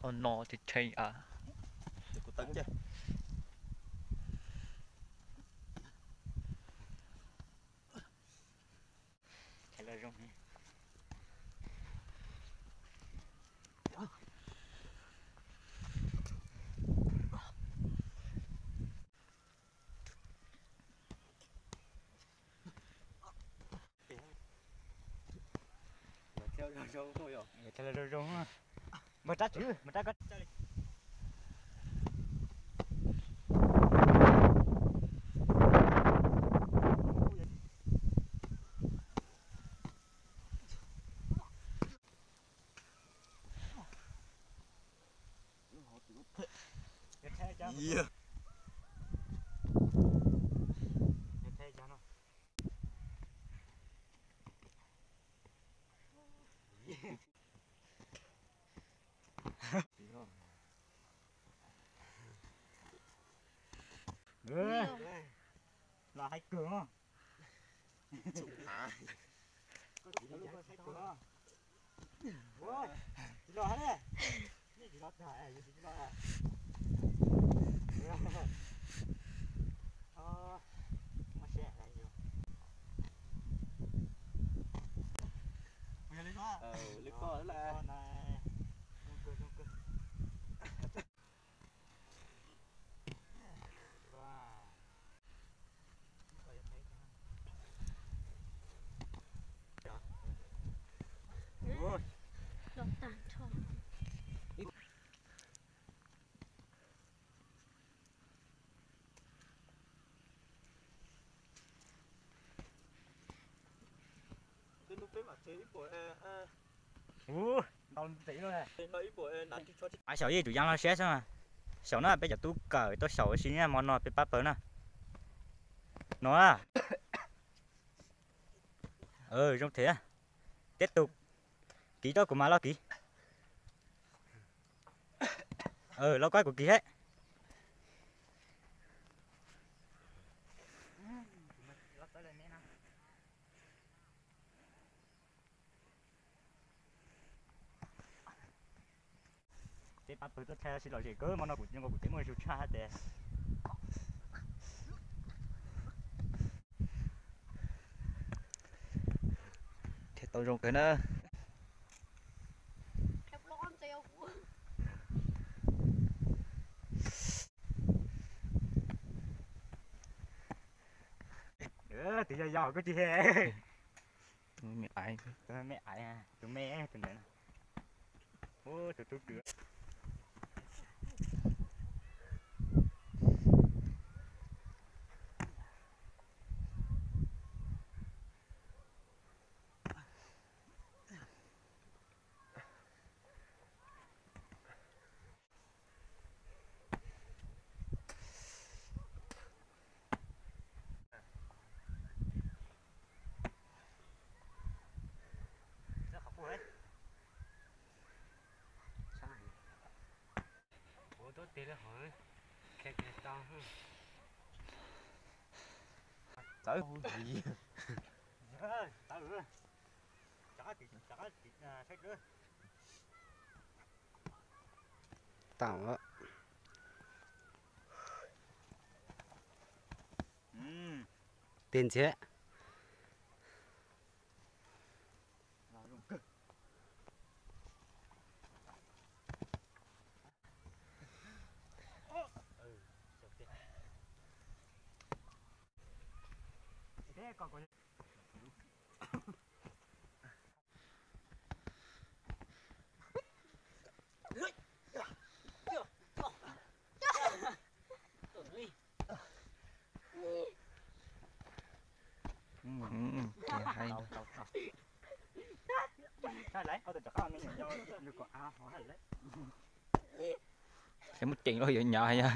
Tau no ces tshee a. Kuv tawm cia. Thaij los zoo. Thaij los zoo zoo. Npawg Rab Tswv, Npawg Rab Tswv. Los hais kawg. Tsis los ne, nej tsis los tag, yus tsis los. Muaj siab yus. Li koj lawm. Xyaum ib tsum yas los siab xwb. Xyaum na peb cov tub kawm tuaj xyaum ua si na, hmo no peb pab pawg na. No. Zoo thiab. Teb tus, kiv rau kuv mas los kiv. Los koj kuv kiv thiab. Peb pab pawg tuaj thaij ua si lom zem kawg, hmo no kuv zoo nkaus kuv tseem muaj zus tshaj hab tes. Thiaj tau zoo kawg na. Tus yau yau koj tsis he. Tus me aiv, tus me aiv, tus me tus ntawd na. Tus tub kws. Txawv. Tam lawm. Peb ntxiv. Muaj ceem los yuav nyav yog.